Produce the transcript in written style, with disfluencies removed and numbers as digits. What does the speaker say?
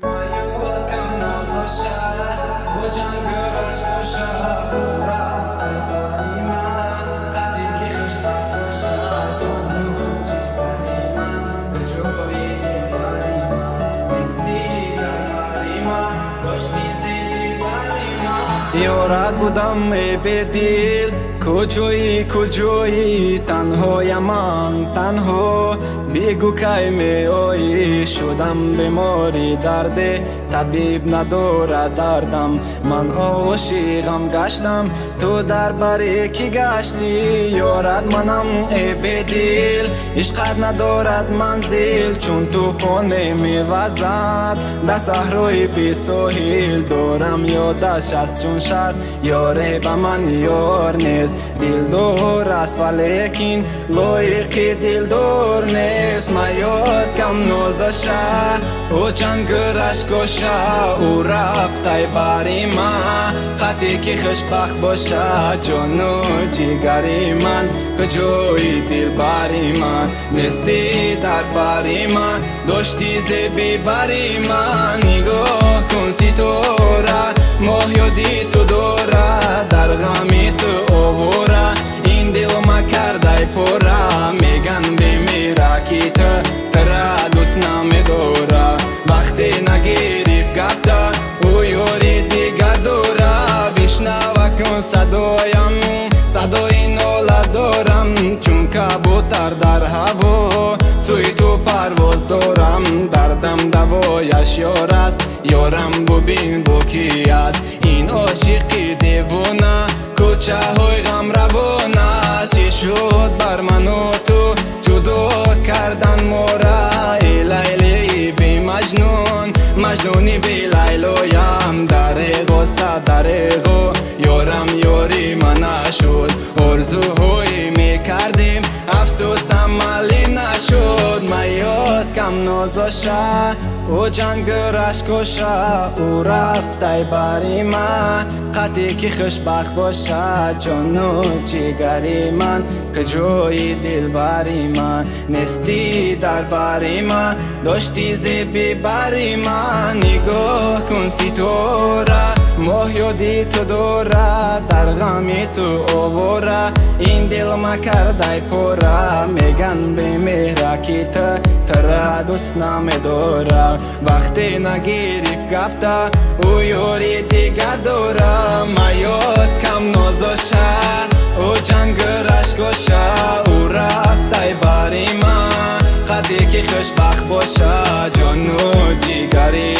Маёткам нозоша, ӯ ҷанги рашкоша, рафтай бари ман, қадре ки хушбахт боша. Ҷону ҷигари ман, куҷои дилбари ман? Нести дар бари ман, дошти зеби бари ман. Ёрат будам, э бедил, куҷоӣ, куҷоӣ? Танҳоям ман, танҳо. Бигӯ, кай меоӣ? Шудам бемори дарде, табиб надорад дардам. Ман ошиқам гаштам, ту дар бари кӣ гаштӣ? Ёрат манам, э бедил, ишқат надорад манзил. Чун тӯфоне мевазад дар саҳрои бесоҳил, дорам ёдаш аз чун шар. Ёре ба ман ёр нест, дилдор аст, валекин лоиқи дилдор нест. Маёд кам нозаша, ӯ ҷанги рашкоша, ӯ рафтай бари ман, қате ки хушбахт боша. Ҷону ҷигари ман, куҷои дилбари ман? Нести дар бари ман, дошти зеби бари ман. Нигоҳ кун ситора, моҳ ёди ту дора, дар ғами ту овора. Ин дилма кардай пора. Меган бемера ки ту тара дӯст намедора. Вақте нагирифт гапта, ӯ ёри дигар дора. Бишнава кун садоям, садои нола дорам. Чун кабутар дар ҳаво сӯи ту парвоз дорам. Дардам давояш ёр аст, ёрам бубин, бо ки аст. Ин ошиқи девона кӯчаҳои ғам равона. Чӣ шуд бар ману ту, ҷудо кардан мора? Э Лайлии бемаҷнун, маҷнуни белайлоям. Дареғо, садареғо, ёрам ёри ман нашуд. Орзуҳое мекардем, афсӯс, амалӣ нашуд. Маёд кам нозоша, ӯ ҷанги рашкоша, ӯ рафтай бари ман, қате ки хушбахт боша. Ҷону ҷигари ман, куҷои дилбари ман? Нести дар бари ман, дошти зеби бари ман. Нигоҳ кун ситора, моҳ ёди ту дора, дар ғами ту овора. Ин дилма кардай пора. Меган бемеҳра ки ту тара дӯст намедора. Вақте нагирифт гапта, ӯ ёри дигар дора. Маёд кам нозоша, ӯ ҷанги рашкоша, ӯ рафтай бари ман, қаде ки хушбахт боша. Ҷону ҷигари